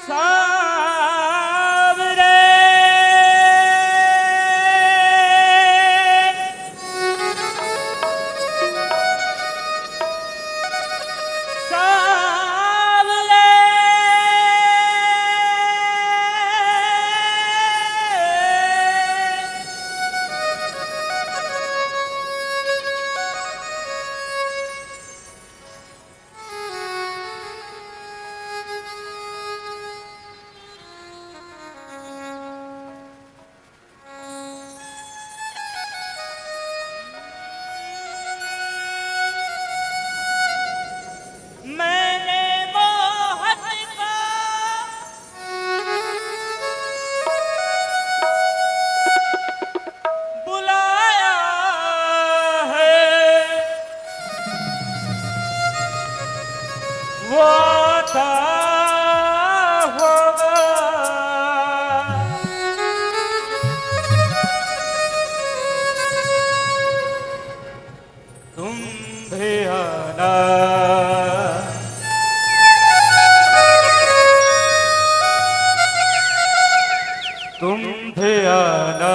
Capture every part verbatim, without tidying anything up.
सांवरे, सांवरे। मैंने मोहन को बुलाया है, वो आता होगा। तुम भी आना, तुम भी आना,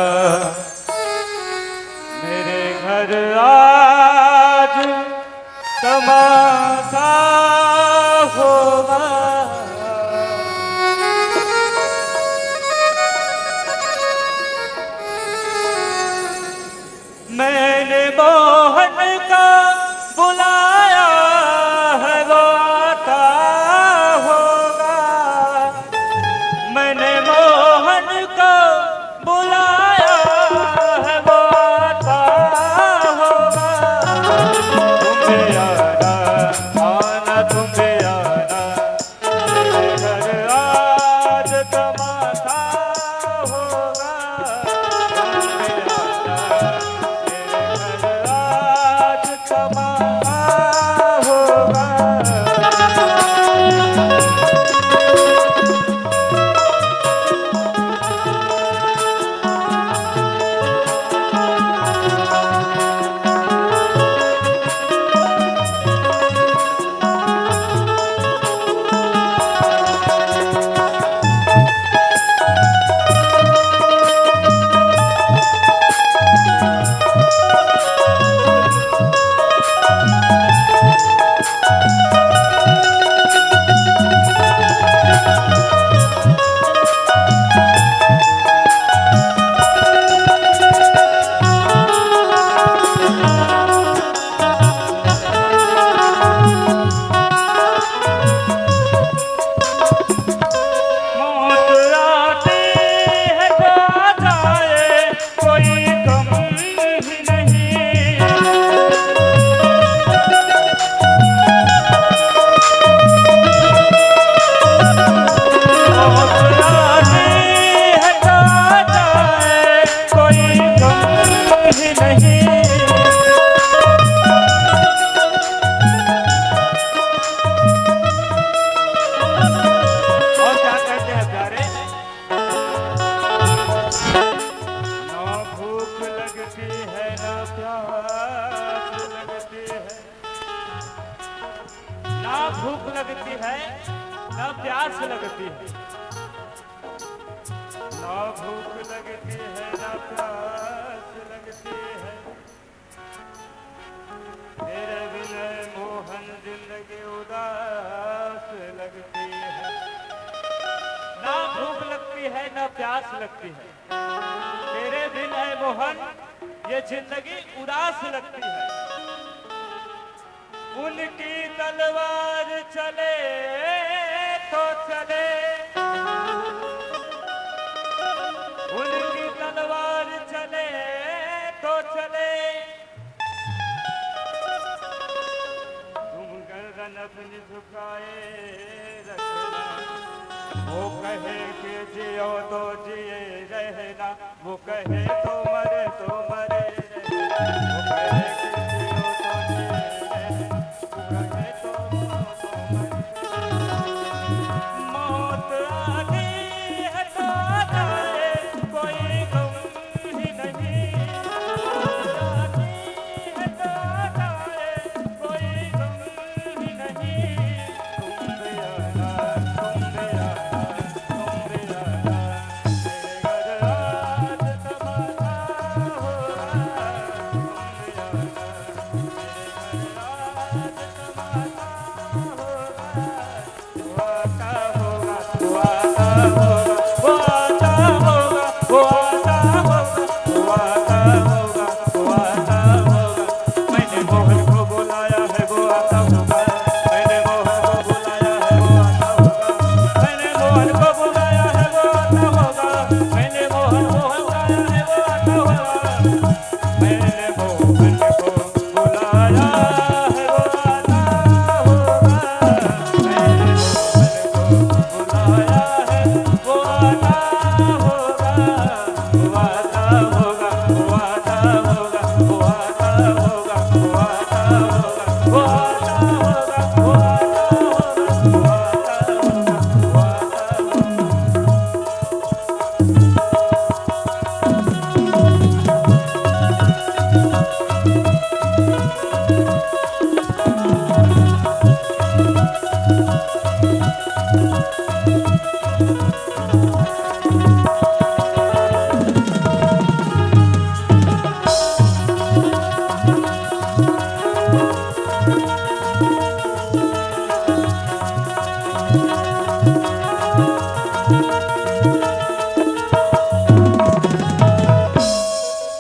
मेरे घर आज तमाशा होगा। मैंने मोहन का बुलाया है, वो आता होगा। मैंने मोहन का बुलाया है, वो आता होगा। तुम भी आना, आना, तुम भी आना। आज तमाशा होगा, आज तमाशा होगा। और क्या कहते हैं प्यारे? ना भूख लगती है, ना प्यास लगती है, ना भूख लगती है, ना प्यास लगती है, ना भूख लगती है, ना प्यास लगती है। तेरे बिन मोहन जिंदगी उदास लगती है। ना भूख लगती है, ना प्यास लगती है। तेरे बिन, ऐ मोहन, ये जिंदगी उदास लगती है। उनकी तलवार चले तो चले, उनकी तलवार चले तो चले, तुम गर्दन अपनी झुकाए रखना। वो कहे कि जियो तो जिए रहना, वो कहे तो मरे तो मरे रहना। वो कहे कि जियो तो जिए रहना, वो कहे तो मरो तो मरे। मौत आनी है तो जाए, कोई गम ही नहीं। मौत आनी है तो जाए, कोई गम ही नहीं। तुम भी आना, तुम भी आना।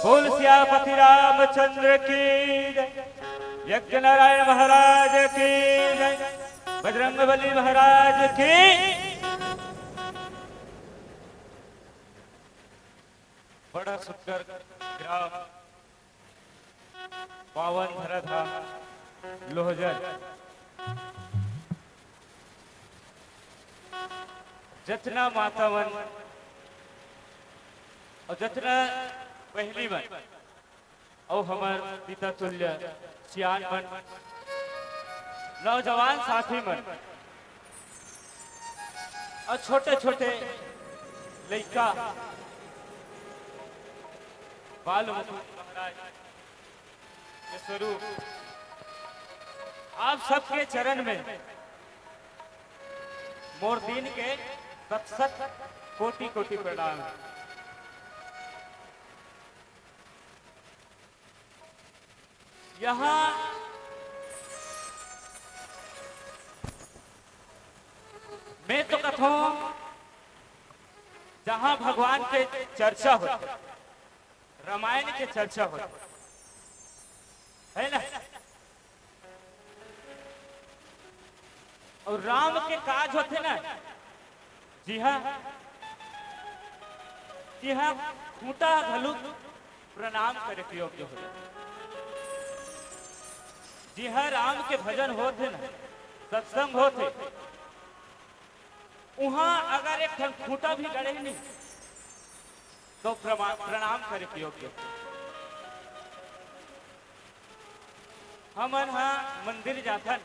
बोल सियापति रामचंद्र की जय। यज्ञ नारायण महाराज की जय। बजरंग बली महाराज की। बड़ा सुंदर ग्राम पावन धरा धाम लोहजर। जतना माता मन अउ जतना बहिनी मन अउ हमर पिता तुल्य सियान मन, नौजवान साथी मन अउ छोटे-छोटे लइका, बाल मुकुंद महाराज के स्वरूप, आप सबके चरण में मोर दीन के शत शत कोटि कोटि प्रणाम। यहाँ मैं तो कथों, जहाँ भगवान के चर्चा होथे, रामायण के चर्चा होथे, है ना? अउ राम के काज होथे ना, जिहाँ, तिहाँ खूंटा घलो प्रणाम करे के योग्य होथे। जिहाँ राम के भजन होथे ना, सत्संग होथे, उहाँ अगर एक ठन खूंटा भी गड़े नहीं, तो प्रमा-, प्रणाम करे के योग्य। हमन ह मंदिर जाथन,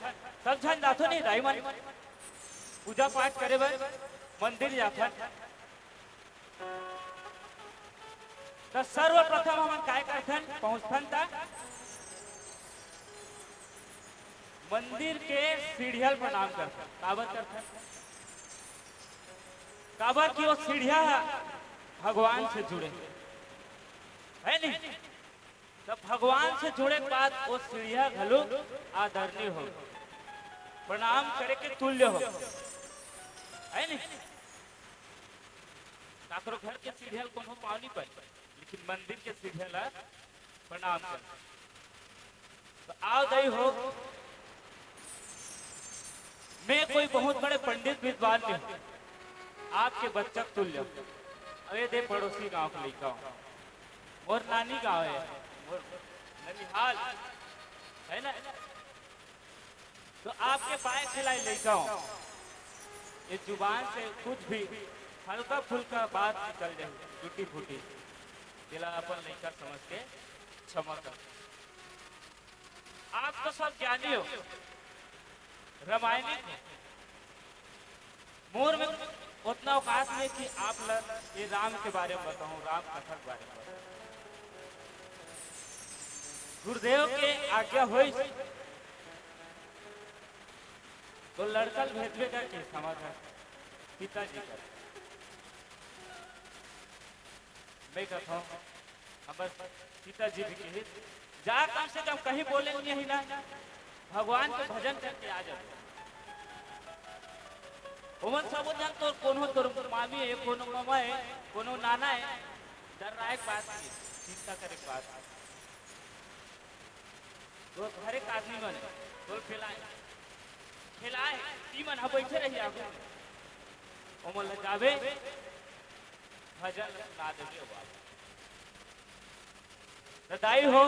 सब झन जाथो नहीं दाई मन, पूजा पाठ करे बर मंदिर जाथन, त सर्वप्रथम हमन काय करथन? पहुंचथन त मंदिर के सीढ़िया ल प्रणाम करथन। काबर करथन? काबर कि वो सीढ़िया ह भगवान से जुड़े हे, है नहीं? त भगवान से जुड़े के बाद वो सीढ़िया घलो आदरणीय हो, प्रणाम करे के तुल्य हो, है नहीं? काकरो घर के सीढ़िया ल कोनो पाँव नहीं पाए, लेकिन मंदिर के सीढ़िया ला प्रणाम कर। तो आओ दाई हो, मैं कोई बहुत बड़े पंडित विद्वान नहीं हूँ, आपके बच्चा के तुल्य हूँ। अरे दे पड़ोसी गांव के लइका हूँ, मोर नानी गांव है, मोर ननिहाल है ना, तो आपके पाए खिलाई लइका हूँ। ये जुबान से कुछ भी हल्का फुल्का बात निकल जाए, टूटी फूटी, तेला अपन लइका समझ के क्षमा कर। आप तो सब ज्ञानी हो, रामायणी हो, मोर में ओतना औकात नहीं कि आप ल ये राम के बारे में बताऊं, राम कथा के बारे में बताऊं। गुरुदेव के आज्ञा होइस तो लड़का ल भेजबे का के समाधान पिताजी का। मैं कहता हूँ, हमर पिताजी भी कहिस, जा कम से कम कहीं बोले नहीं ना, भगवान के भजन करके आ जाओ। ओमन सबो झन तोर कोनो तोर मामी है, कोनो मामा है, कोनो नाना है, डर्राए के बात नहीं, चिंता करे के बात नहीं। तोर घरे के आदमी मन है, तोर खेलाए, खेलाए, ती मन ह बैठे रही आगू में। ओमन ल जाबे, भजन ला देबे बाबा। त दाई हो,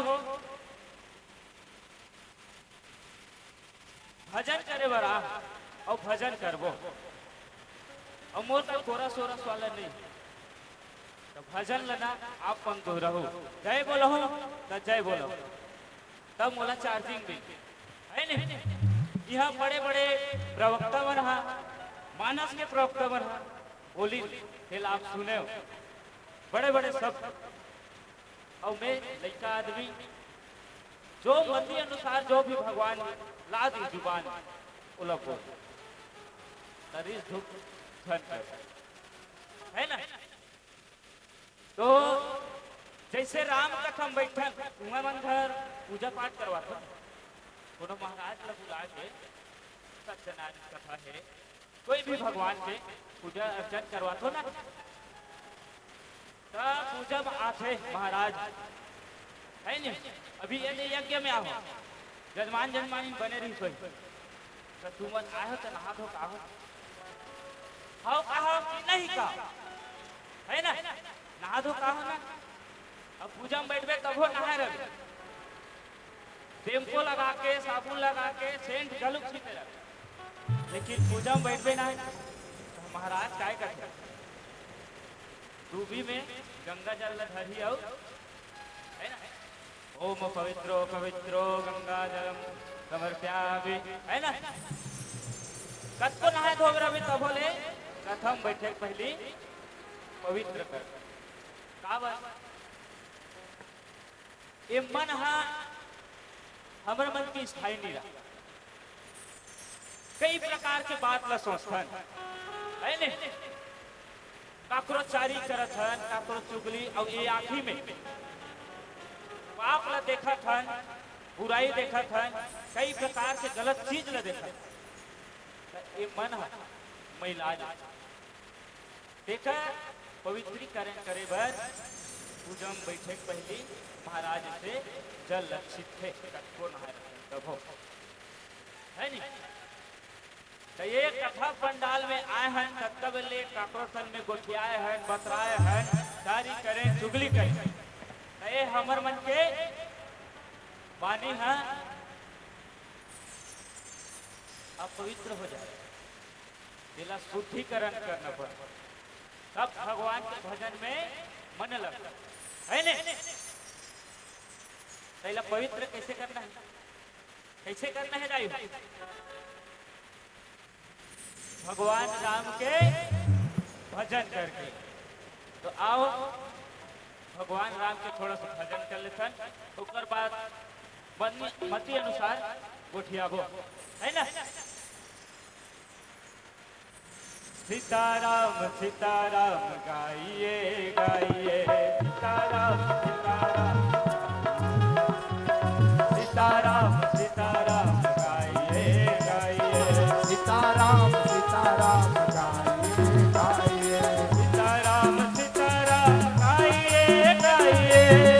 भजन करे बर आ, अउ भजन करबो। अउ मोर का कोरस ओरस वाला नहीं। त भजन ल ना आप मन दोहराहू। जय बोलहू, त जय बोलहू। तब मोला charging मिल, है नहीं? इहाँ बड़े-बड़े प्रवक्ता मन ह, मानस के प्रवक्ता मन ह बोलिस, तेला आप सुनेव, बड़े-बड़े शब्द। अउ मैं लइका आदमी, जो मति अनुसार जो भी भगवान ला दी जुबान, ओला बोल। त रीस धुक झन कर, है ना? तो जैसे राम कथा म बैठन, तुमन मन घर पूजा पाठ करवाथो, कोनो महाराज ला बुला के, सत्यनारायण कथा हे, कोई भी भगवान के पूजा अर्चन करवाथो ना, त पूजा म आथे महाराज, है नी? अभी ये दे यज्ञ में आहो, जजमान जजमानी बने रही सोई, त तुमन आए हो त नहा धो का हो? हव का हो कि नहीं का? है ना? नहा धो का हो ना? अब पूजा में बैठबे तभो नहाए रहबे। शैम्पू लगा के, साबुन लगा के, सेंट घलुक छीटे रहबे। लेकिन पूजा में बैठबे ना, तो महाराज काय करथे? दूबी में गंगा जल ल धरही अउ, है ना? ओम पवित्रो पवित्रो गंगा जलम समर्प्यामि, है ना? कतको नहाए धोए रहिबे तभो ले कथा म बैठे के पहिली पवित्र कर। काबर? ये मन ह हमर मन के स्थायी नइ रहे। कई प्रकार के बात ला सोचथन, है ने? काकरो चारी करत हन, काकरो चुगली, अउ ये आँखी में पाप ला देखत हन, बुराई देखत हन, कई प्रकार के गलत चीज ला देखत हन। त ये मन ह मैला जाथे। तेकर पवित्रीकरण करे बर पूजा म बैठे के पहिली महाराज से जल ल छीटथे, कतको नहाए रहन तभो, है नी? त ये कथा पंडाल में आए हन, ततका बेर ले काकरो संग में गोठियाए हन, बतराए हन, चारी करें, चुगली करें। त ये हमर मन के वाणी ह अपवित्र हो जाए, तेला शुद्धिकरण करना पड़थे, तब भगवान के भजन में मन लगथे, है ने? तेला पवित्र कैसे करना है? कैसे करना है दाई? भगवान राम के भजन करके। तो आओ, भगवान राम के थोड़ा सा भजन कर लेथन, ओकर बाद मन-, मति अनुसार गोठियाबो, है ना? सीताराम सीताराम गाइए गाइए, सीताराम सीताराम, सीताराम सीताराम गाइए गाइए, सीताराम सीताराम गाइए गाइए, सीताराम सीताराम गाइए गाइए,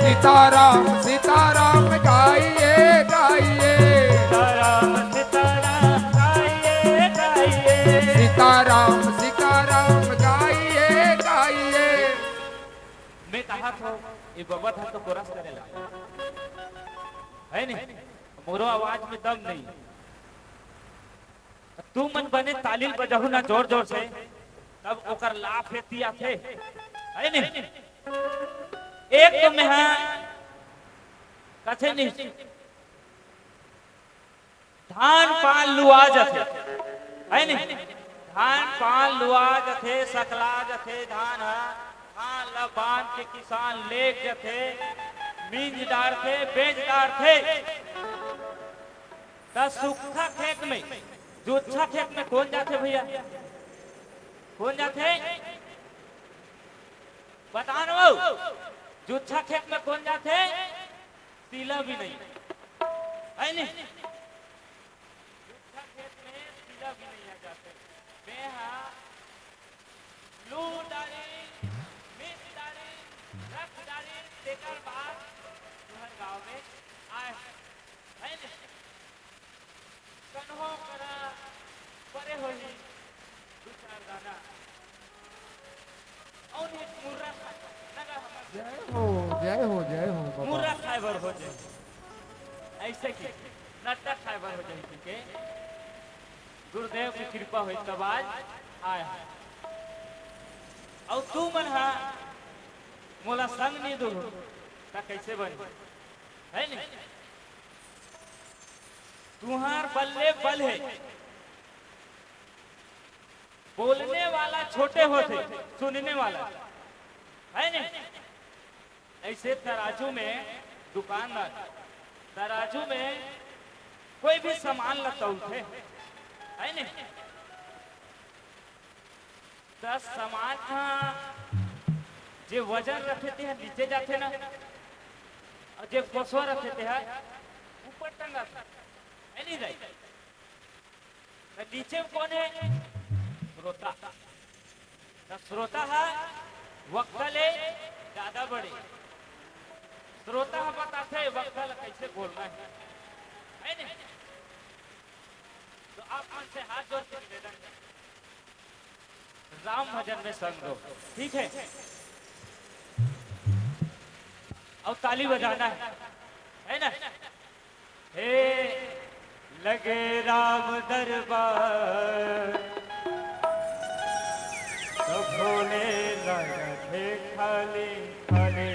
सीताराम सीताराम गाइए गाइए, सीताराम सीताराम गाइए गाइए, सीताराम सीताराम गाइए गाइए। मैं कहा थो, ये बबा था तो कोरस करे ला, है नहीं? मोरो आवाज में दम नहीं। तुमन बने ताली बजाहू ना जोर जोर से, तब ओकर लाभ हेती आथे, है नहीं? एक तो मैं हा कथे नहीं, धान पान लुआ जथे, है नहीं? धान पान लुआ जथे, सकला जथे, धान ह, धान ल बांध के किसान लेग जथे, मिंज डारथे, बेच डारथे। त सुक्खा खेत में, जुच्छा खेत में कोन जाथे भैया? कोन जाथे? बता न वो, जुच्छा खेत में कोन जाथे? सीला भी नहीं, है नहीं? जुच्छा खेत में सीला भी नहीं आ जाथे। मैं हा लू डारी, मिस डारी, रख डारी, तेकर बाद तुहर गाँव में आए हन। है ने? कन्हो करा परे होही दू चार दाना। अउ नहीं मुर्रा खाए, नगा हमर जय हो, जय हो, जय हो बाबा। मुर्रा खाए बर हो जाए। ऐसे कि नट्टा खाए बर हो जाए, ठीक है? गुरुदेव की कृपा होई तब आज आए हन। अउ तुमन हा मोला संग नहीं दो, त कैसे बनी? है नहीं? तुहार बल्ले बल हे। बोलने वाला छोटे होथे, सुनने वाला, है नहीं? ऐसे तराजू में दुकानदार तराजू में कोई भी सामान ला तौलथे, है नहीं? त सामान ह जे वजन रथे तेहा नीचे जाथे ना, अउ जे कोसवा रथे तेहा ऊपर टंगाथे, है नहीं दाई? त नीचे में कोन हे? श्रोता। त श्रोता ह वक्ता ले जादा बड़े। श्रोता ह बताथे वक्ता ला कइसे बोलना हे, है नहीं? तो आप मन से हाथ जोड़ के निवेदन हे, राम भजन में संग दो, ठीक है? अउ ताली बजाना हे, है ना? हे लगे राम दरबार, तो भोले लगथे खाली खाली।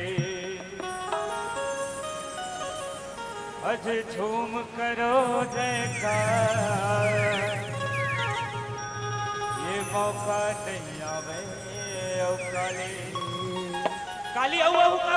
अज झूम करो जयकार, ये मौका नहीं आवे अउ काली। काली अउ, अउ का?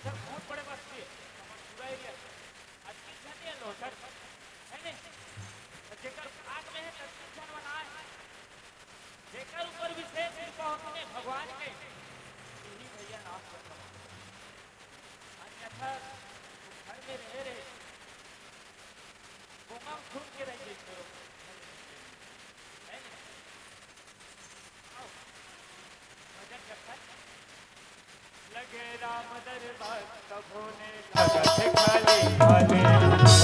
बहुत बड़े बस्ती है, पूरा एरिया। अतकी झन ये लोचन, है नहीं? त जेकर भाग में है, ततकी झन बनाए। जेकर ऊपर विशेष कृपा होथे भगवान के, इही भैया नाम करथे। अन्यथा घर में रहे रहे, बोंगा में घुस के रह जाए, है नहीं? लगे राम दरबार तो भोले लगत खाली खाली।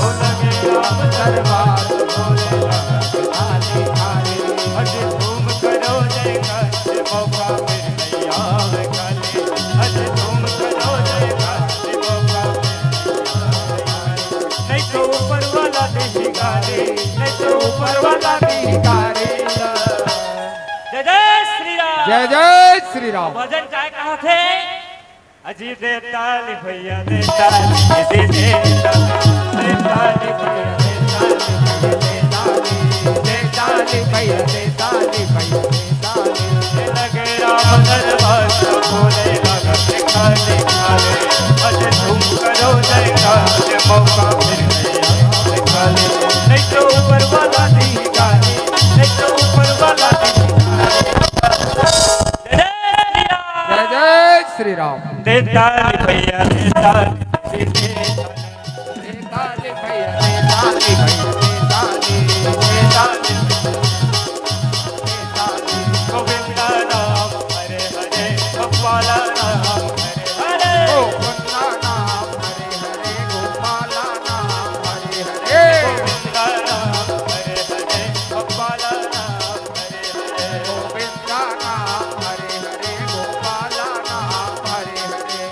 ओ लगे राम दरबार तो भोले लगत खाली खाली। अज धूम करो जयकार, मौका फिर नहीं आवे खाली। अज धूम करो जयकार, मौका फिर नहीं आवे खाली। नहीं तो ऊपर वाला देही गाली, नहीं तो ऊपर वाला देही गाली। जय जय श्री राम। जय जय श्री राम। भजन काय कहाथे? अजी दे ताली भैया, दे ताली, दे, दे ताली, दे ताली भैया, दे ताली, दे ताली, दे ताली भैया, दे ताली, भैया, दे ताली। ये लगे राम दरबार, भोले लगत खाली खाली। अज धूम करो जयकार, मौका फिर नहीं आवे खाली। नहीं तो ऊपर वाला देही गाली, नहीं तो ऊपर वाला देही गाली। जय श्री राम। जय जय श्री राम। दे ताली भैया, दे ताली। दे ताली भैया, दे ताली भैया, दे ताली, दे ताली, दे ताली। गोविंदा नाम हरे हरे, गोपाला नाम हरे हरे। गोविंदा नाम हरे हरे, गोपाला नाम हरे हरे। गोविंदा नाम हरे हरे, गोपाला नाम हरे हरे। गोविंदा नाम हरे हरे, गोपाला नाम हरे हरे।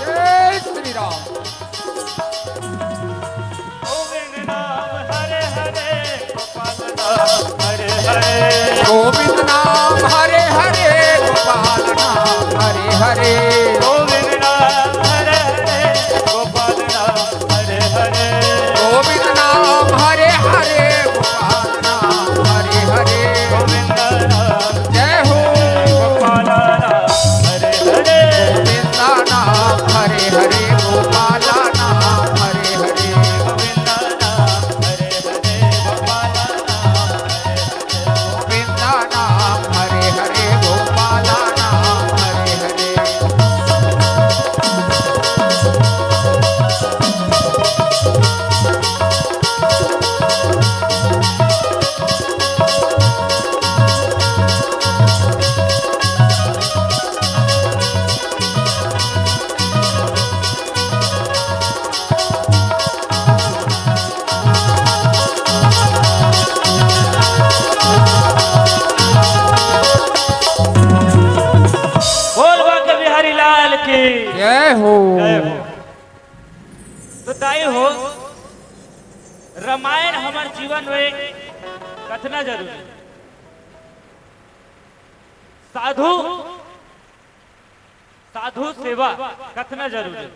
जय श्री राम। गोविंद नाम हरे हरे, गोपाल नाम हरे हरे। गोविंद नाम हरे हरे, गोपाल नाम हरे हरे। गोविंद नाम हरे हरे, गोपाल नाम हरे हरे। गोविंद नाम हरे हरे, गोपाल नाम हरे हरे। गोविंद नाम जय हो। गोपाल नाम हरे हरे। गोविंद नाम हरे हरे, गोपाल नाम हरे हरे। गोविंद नाम हरे हरे, गोपाल नाम हरे हरे। गोविंद नाम हरे हरे, गोपाल नाम हरे जय हो। जय हो। तो दाई हो, रामायण हमर जीवन में कतना जरूरी। साधु, साधु सेवा कतना जरूरी।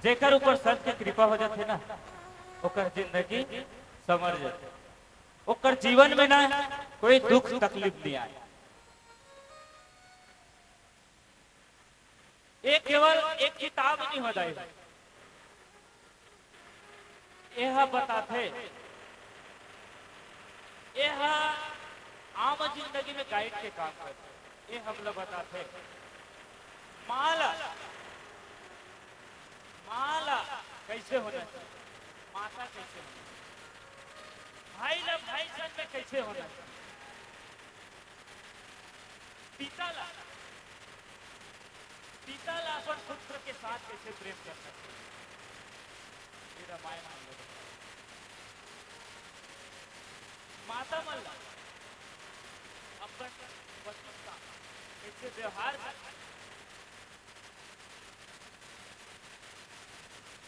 जेकर ऊपर संत के कृपा हो जाथे ना, ओकर जिंदगी संवर जाथे, ओकर जीवन में ना कोई दुख तकलीफ नहीं आए। ये केवल एक किताब नहीं हो जाए, ये ह बताथे, ये ह आम जिंदगी में गाइड के काम करथे। ये हमला बताथे माँ ला, माँ ला कैसे होना चाहिए, माता कैसे होना चाहिए, भाई ला भाई संग में कैसे होना चाहिए, पिता ला, पिता ला अपन पुत्र के साथ कैसे प्रेम करना चाहिए, ये रामायण हमला बताथे। माता मन ला अपन पति के साथ कैसे व्यवहार करना चाहिए।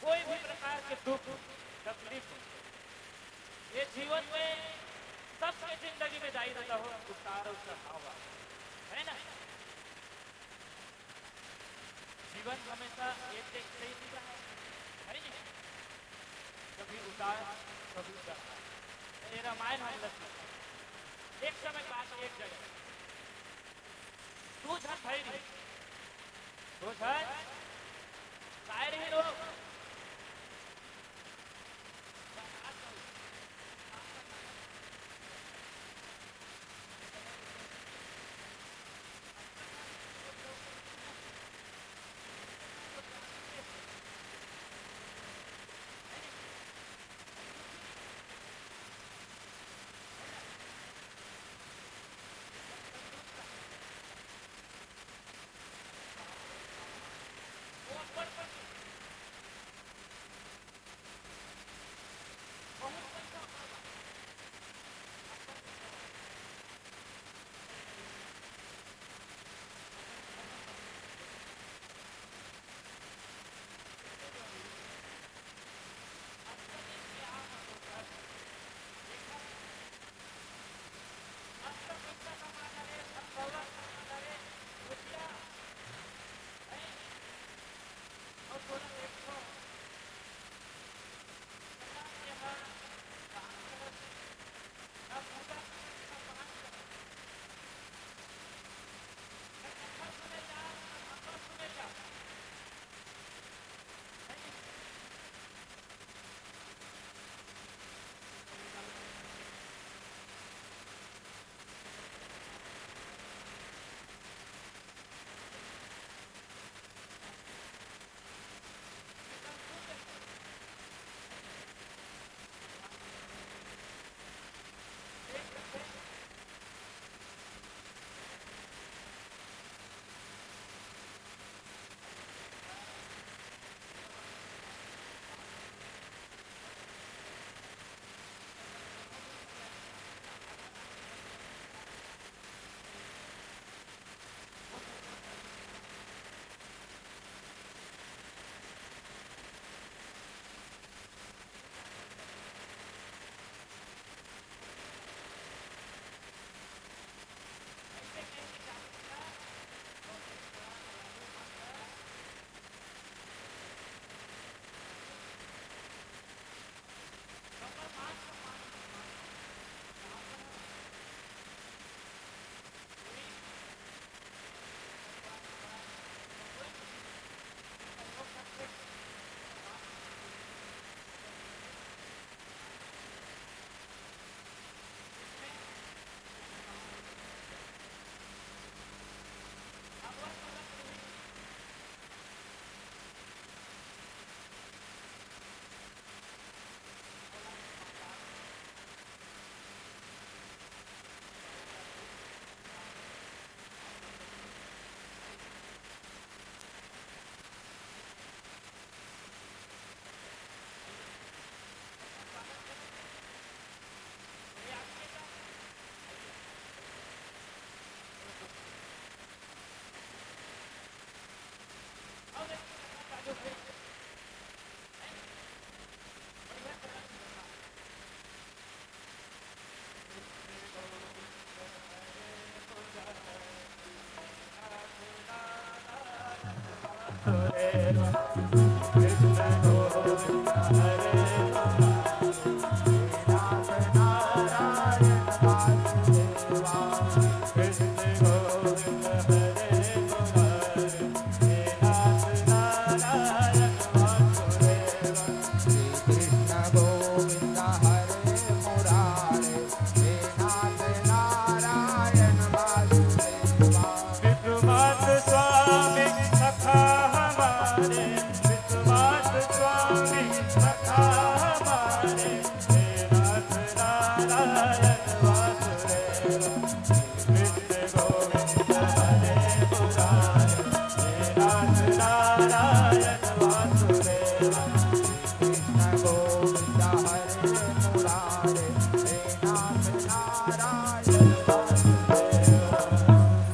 कोई भी प्रकार के दुख तकलीफ हो, ये जीवन में सबके जिंदगी में जाई रहता हो, उतार और चढ़ाव, है ना? जीवन हमेशा एक जैसे ही नहीं रहा है, है नहीं? कभी उतार, कभी चढ़ाव। ये रामायण हमला सीखा। एक समय बात एक जगह, दू झन भाई रही, दू झन काय रही लोग,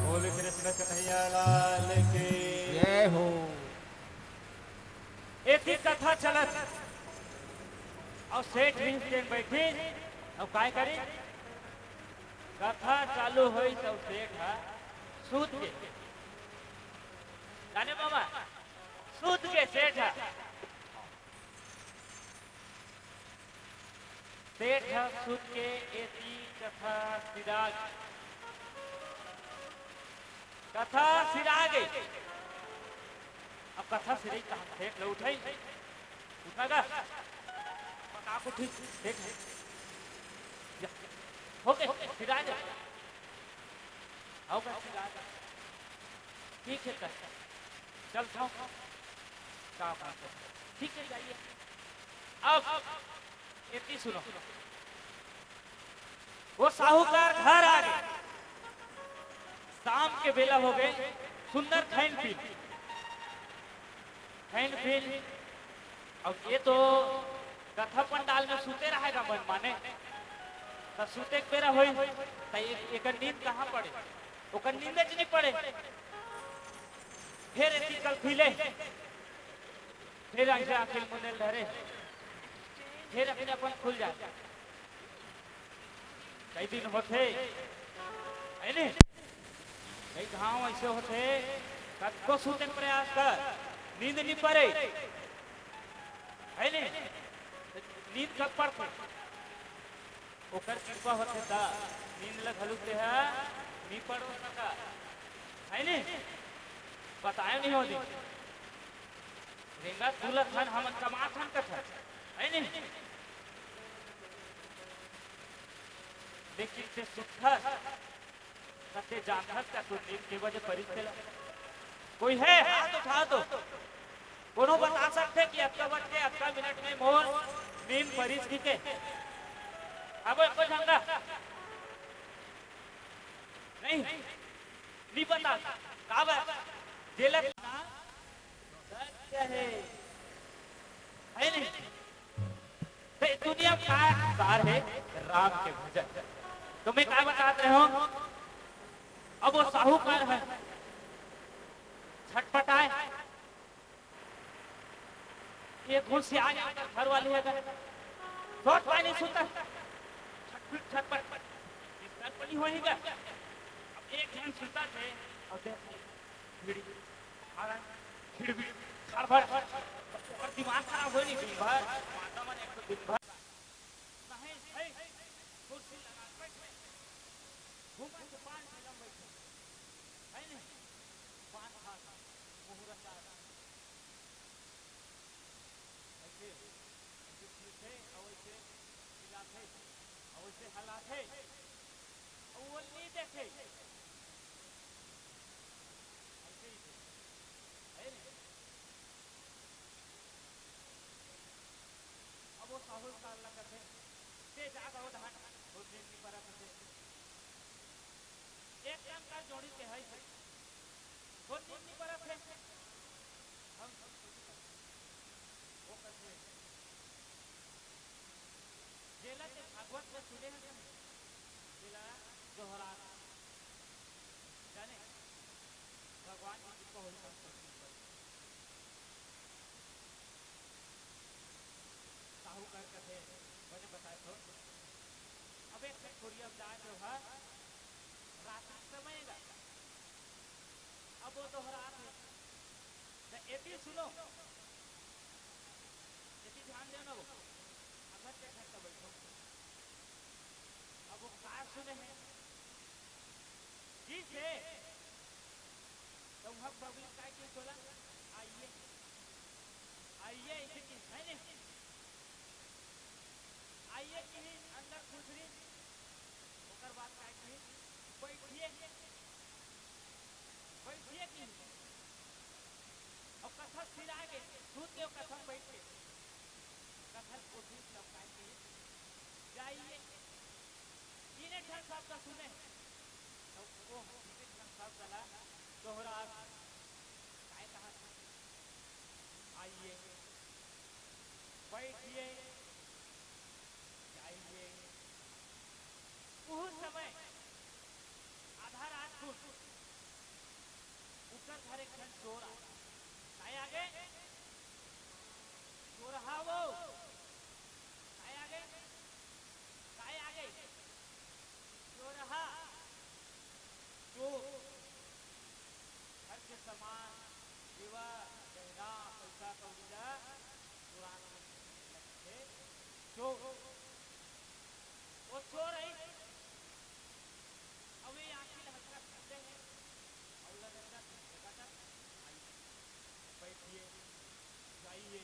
बोल कृष्ण कन्हैया लाल की। जय हो। एक ही कथा चलत, अउ सेठ रिहिस तेन बइठिस, अउ काय करिस? कथा चालू होइस अउ सेठ ह सूत गे। जाने मामा, सूत गे सेठ ह। सेठ ह सूत के एती कथा सिरा गे। कथा सिरा गे। अब कथा सिरही कहाँ? सेठ ल उठई। उठना गा। पका उठी। सेठ ह। या। हो गे, सिरा गे। हो गे, सिरा गे। ठीक है, चल। चल, जाओ। का बात है? ठीक है, जाइए। अब एती सुनो, वो साहूकार घर आ गे। शाम के बेला हो गे, सुंदर खैन पीन, खैन पीन। अब ये तो कथा पंडाल में सुते रहेगा मन माने, त सुते के बेरा होई, त ए-, एकर नींद कहाँ पड़े? ओकर नींद च नहीं पड़े। फिर एती कल खुले, फिर ऐसे आंखिल मुंदे ल धरे, फिर अपने अपन खुल जाए। कई दिन होथे, है नी? कई घांव ऐसे होथे, कतको सूते के प्रयास कर, नींद नी परे, है नी? नींद कब पड़थे? ओकर कृपा होथे त नींद ल घलुक तेहा नी पड़ो सका, है नी? बताए नहीं हो दिन। रेंगत बुलत हन, हमन कमात हन कथन, है नी? लेकिन ते सुतथस, त ते जानथस का तोर नींद के बजे परिस तेला? कोई है? हाथ उठा दो। कोनो बता सकथे कि अतका बज के अतका मिनट में मोर नींद परिस कहिके? आबो एको झन ला। नहीं, नहीं बता। काबर? जेला सत्य है, है नहीं? ते दुनिया में काय कार है? राम के भजन। तो मैं काय बतात रहे हूँ, अब वो साहूकार है, छटपटाए, एक घुस से आ गया, घर वाली है, सोच पाए नहीं सुनता, छटपट, छटपट, इस घर पर नहीं होएगा। अब एक जन सुनता थे, और देख, खिड़की, खिड़की, खड़बड़, और दिमाग खराब हो नहीं दिन भर, माता मन एक तो दिन भर, नहीं, नहीं, कुर्सी लगा के बैठे, घूमन के पान पीला बैठे, है नहीं? पान खा, मुहूर्त आ, ऐसे, ऐसे खींचे, और ऐसे हिलाथे, और ऐसे हलाथे, और वो नहीं देखे। ऐसे ही थे। है नहीं? अब वो साहूकार ला कथे, "ते जागा वो धान, वो नींद नहीं परा कथे। एक काम कर जोड़ी के है से, वो नींद नहीं परा थे।" हम वो कथे, जेला ते भागवत में सुने हन, तेला दोहरा। जाने, भगवान की कृपा होई त हम सब कुछ कर सकते। अब जाए जो है रात के समय गा, अब वो दोहरात हे। त एती सुनो, एती ध्यान देना वो, अगर के घर त बैठो, अब वो का सुने हे, जी से त उहाँ पब्लिक काय के बोला, आइए, आइए, ऐसे कि है नहीं, आइए कि अंदर घुसरी, ओकर बाद काय कि बैठिए, बैठिए कि अब कथा सिरा गे, सूत के कथा बैठ के कथा कोशिश लपकाए के जाइए। तीने ठन शब्द सुने, तो वो तीने ठन शब्द ला दोहरा, काय कहा, आइए, बैठिए, जाइए। उस समय आधा रात को उकर घर एक ठन चोर आ, काय आगे? चोरहा वो। काय आगे? काय आगे? चोरहा। चोर। घर के सामान, जेवर, गहना, पैसा कौड़ी ला चुरा के लगथे चोर। वो चोर है। अब ये आँखी ला हल्का छूते हैं, और लगा था, लगा था, आइए, बैठिए, जाइए।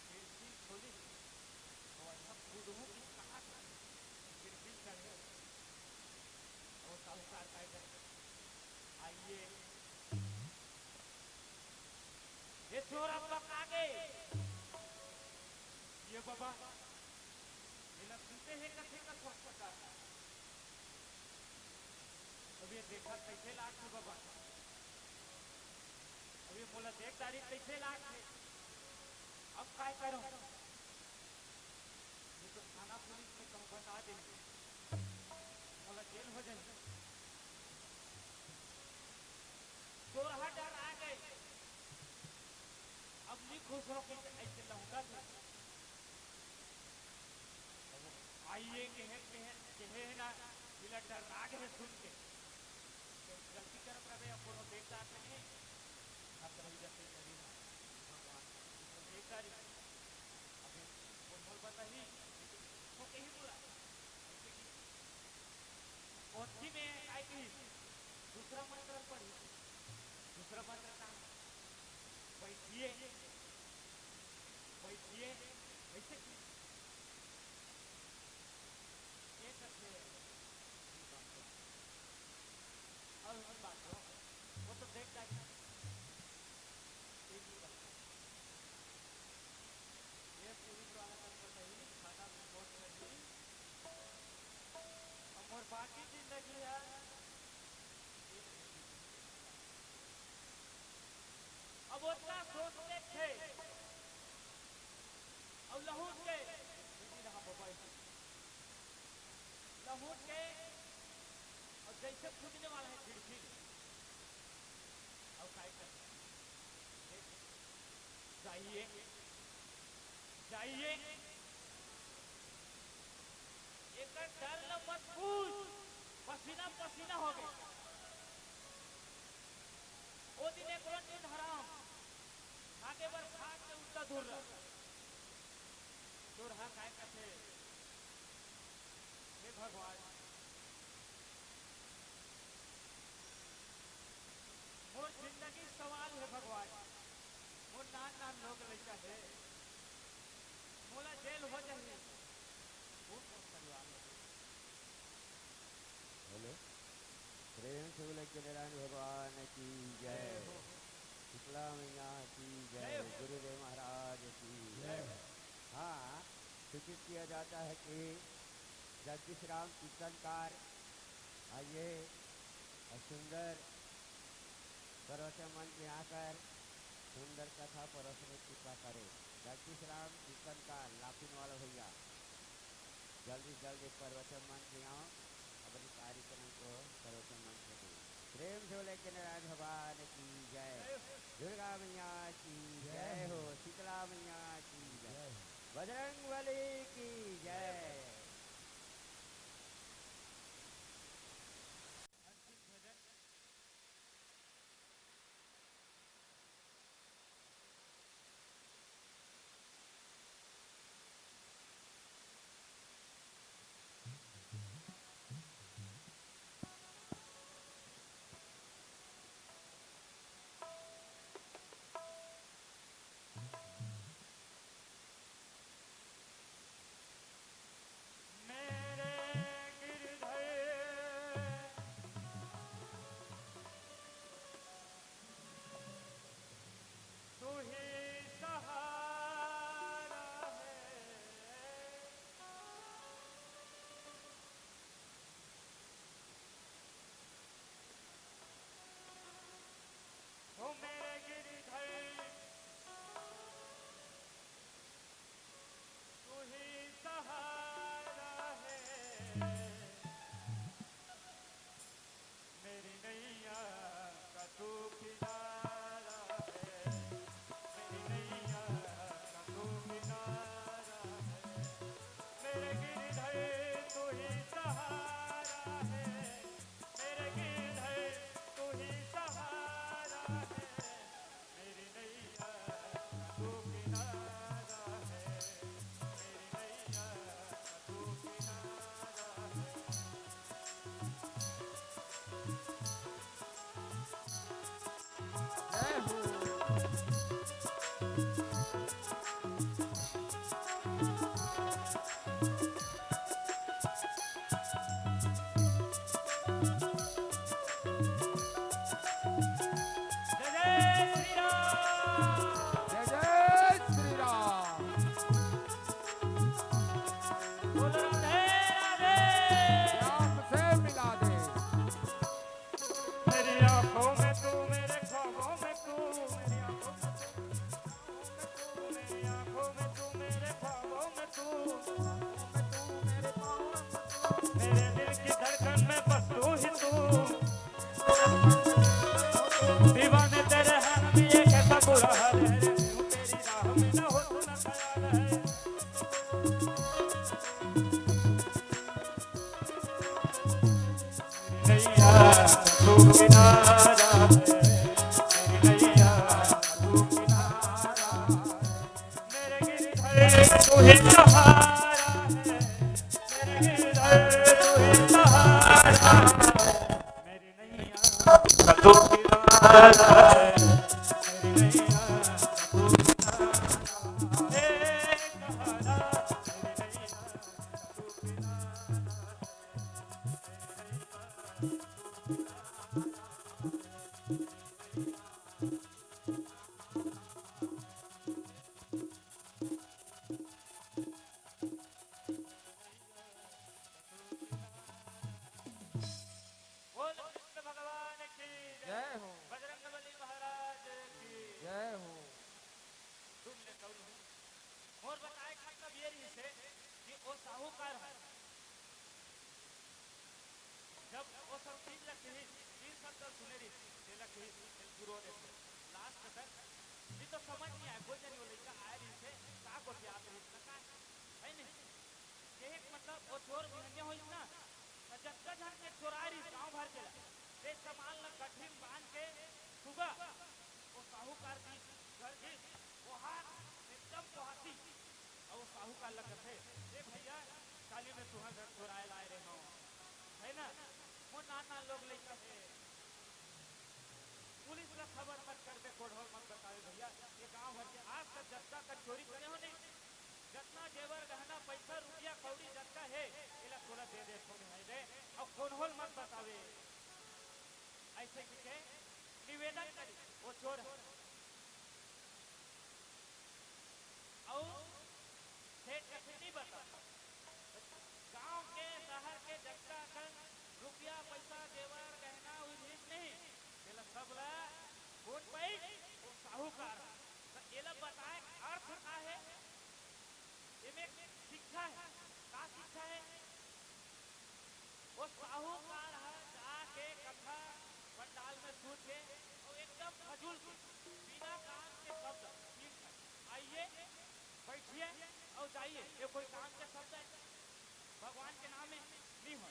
खिड़की खोली, तो ऐसा कूदहूँ कि कहाँ से खिड़की चढ़े। और साहूकार काय करे, आइए, ये चोर अब पकड़ा गे। ये बाबा, ये लग सुनते हैं कथे का स्वास्थ्य का। अब ये देखा कैसे लागथे बाबा, अब ये मोला देख डारी कैसे लागथे, अब काय करूँ? ये तो थाना पुलिस में कहूँ बता दे, मोला जेल हो जाए। चोरहा डर आ गए, अब नहीं खुश हो कि ऐसे लौंडा थे। अब आइए कहे, कहे, कहे ना, बिला डर आ गए सुन के। गलती करत रहे, अब कोनो देखदार नहीं, अब रही जाते करी ना, भगवान, तो देखदारी। अबे वो मोर बताही, लेकिन वो कहीं बोला, ऐसे कि ओथी में काय की दूसरा मंत्र पढ़ी, दूसरा मंत्र का बैठिए, बैठिए, ऐसे कि ये करते हैं। और उनकी बात हो, वो तो देख जाएगी। ये भी बात है। ये पुलिस वाला का पता ही नहीं, खाना भी बहुत नहीं। अब मोर बाकी जिंदगी है। अब ओतना सोचते थे, अब लहुट के, लहुट के, अब जैसे कूदने वाला है खिड़की ले, अब काय कर, जाइए, जाइए, एकर डर ल मत पूछ, पसीना पसीना हो गए। ओ दिन एक रोज दिन हराम, भागे बर भाग के उल्टा दूर रह। चोरहा काय कथे, हे भगवान, मोर जिंदगी सवाल हे भगवान, मोर नान नान लोग लइका हे, मोला जेल हो जाही, वो मोर परिवार लगे। हेलो, प्रेम से बोले के नारायण भगवान की जय, जय हो। शीतला मैया की जय, जय हो। गुरुदेव महाराज की जय। हाँ, सूचित किया जाता है कि जगदीश राम कीर्तनकार आइए और सुंदर प्रवचन मंच में आकर सुंदर कथा परोसने की कृपा करें। जगदीश राम कीर्तनकार लापिन वाला भैया जल्दी जल्दी प्रवचन मंच में आओ, अपने कार्यक्रम को प्रवचन मंच में दें। प्रेम से बोले के नारायण भगवान की जय, दुर्गा मैया की जय हो, शीतला मैया की बजरंग बली की जय। मेरे गिरधर, तू ही सहारा है। ओ मेरे गिरधर, तू ही सहारा है। मेरी नैया का तू किनारा है। मेरी नैया का तू किनारा है। मेरे गिरधर, तू ही सहारा है। मेरे गिरधर, तू ही सहारा है। मेरी नैया का तू किनारा है। मेरी नैया का तू किनारा है। जय हो। जय जय श्री राम। जय जय श्री राम। बोलो राधे राधे। राम से मिला दे। मेरी आंखों में तू, मेरे ख्वाबों में तू, मेरी आंखों में तू, मेरी आंखों में तू, मेरे ख्वाबों में तू, मेरे दिल की धड़कन में बस तू ही तू। दीवाने तेरे हाल में ये कैसा बुरा हाल है, तेरी राह में ना हो तू ना ख्याल है। नैया तू किनारा है, मेरी नैया तू किनारा है। मेरे गिरधर तू ही सहारा है, मेरे गिरधर तू ही सहारा है। मेरी नैया तू किनारा है, मेरी नैया तू किनारा है। बोल कृष्ण भगवान की जय। जय हो। बजरंग बली महाराज की जय हो। तुमने कौन हो? मोर बताए का मतलब ये रहिस हे कि ओ साहूकार हे। जब ओ सब चीज ला कहिस, तीन शब्द सुने रहिस, तेला कहिस, "तेल गुरु दे।" लास्ट तक ये तो समझ नहीं आए, कोई जनी ओ लइका आए रहिस हे, का गोठियात रहिस ना का, है नहीं? कहे के मतलब ओ चोर बिहनिया होइस ना, त जतका झन के चोराए रहिस गांव भर के ला, ते सामान ला गठरी म बांध के सुबह ओ साहूकार जी घर गिस, ओहा एकदम कोहासी। अउ साहूकार ला कथे, "ए भैया, काली मैं तुंहर घर चोराए लाए रहे हंव, है ना? मोर नान नान लोग लइका हे, पुलिस ला खबर मत करबे, कोढ़ोल मत बतावे भैया, ये गांव भर के आज तक जतका कन चोरी करे हो नहीं, जतना जेवर गहना पैसा रुपया कौड़ी जतका हे, एला तोला दे देथों मैं, है दे, अउ कोढ़ोल मत बतावे।" ऐसे कहिके निवेदन करिस ओ चोर ह। अउ सेठ कथे, "नहीं बता।" गांव के, शहर के जतका अकन रुपया, पैसा, जेवर, गहना, उ रिहिस नहीं, तेला सब ला कोन पाइस? ओ साहूकार। त एला बताए अर्थ का हे? एमे शिक्षा हे। का शिक्षा हे? ओ साहूकार ह जाके कथा पंडाल में सूत के, अउ एकदम फजूल के, बिना काम के शब्द, पीठ है, "आइए, बैठिए, अउ जाइए, ये कोई काम के शब्द है? भगवान के नाम में नहीं हो,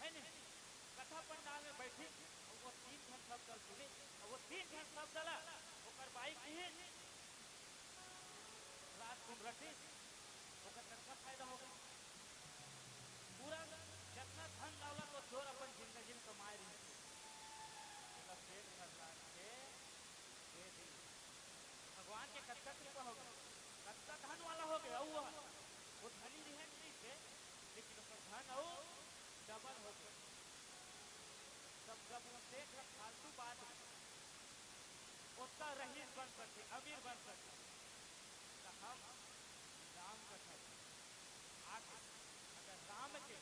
है नहीं? कथा पंडाल में बैठी, अउ वो तीन ठन शब्द ल सुने, अउ वो तीन ठन शब्द ला ओकर बाई किहिस, राजकुंवर रखे, ओकर कतका फायदा होगे? पूरा जतना धन दौलत वो चोर अपन जिंदगी में कमाए रहिस, तेला पेट भर राख के दे दे। भगवान के कतका कृपा होगे, कतका धन वाला होगे। अउ वो, वो धनी रहे नहीं थे, लेकिन ओकर धन अउ डबल होगे। तब जब वो सेठ ह फालतू बात में ओतका रईस बन सकथे, अमीर बन सकथे, त हम राम कथा आके अगर राम के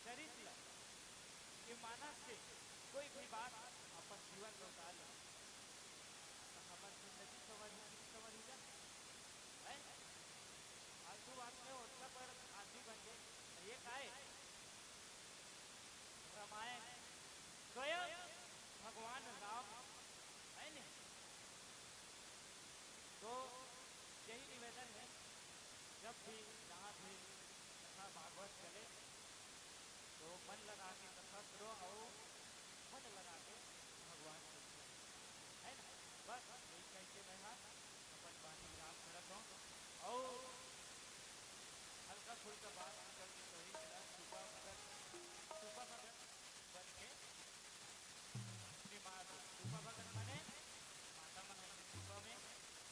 चरित्र ल, ये मानस के कोई भी बात अपन जीवन में उतार ले, त हमर जिंदगी संवरी, संवरी जाथे। हैं? फालतू बात में ओतका बड़ आदमी बन गे, त ये काय? रामायण स्वयं भगवान राम, है नहीं? तो यही निवेदन है, जब भी जहाँ भी कथा भागवत चले, तो मन लगा के कथा सुनो अउ मन लगा के भगवान को सुनो, है ना? बस यही कह के मैं हा अपन बानी विराम करत हूँ। अउ हल्का फुल्का बात निकल के कही, मेरा सूपा भगत, सूपा भगत बन के निमाड़ दो। सूपा भगत माने माता मन के सूपा में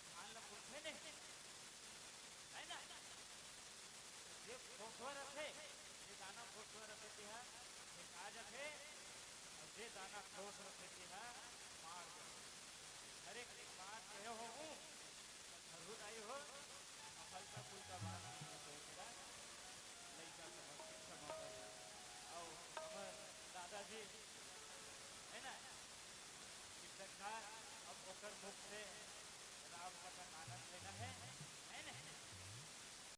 धान ला फूलथे ने, है ना? जे खोसवा रथे, जे दाना खोसवा रथे, तेहा फेंका जाथे, अउ जे दाना ठोस रथे, तेहा माड़ जाथे। हर एक बात कहे होहूँ, त खरहू दाई हो, अब हल्का फुल्का बात नहीं होते मेरा, लइका समझ के क्षमा कर। अउ हमर दादाजी, है ना, सिद्धकार, अब ओकर मुख से राम कथा आनंद लेना है।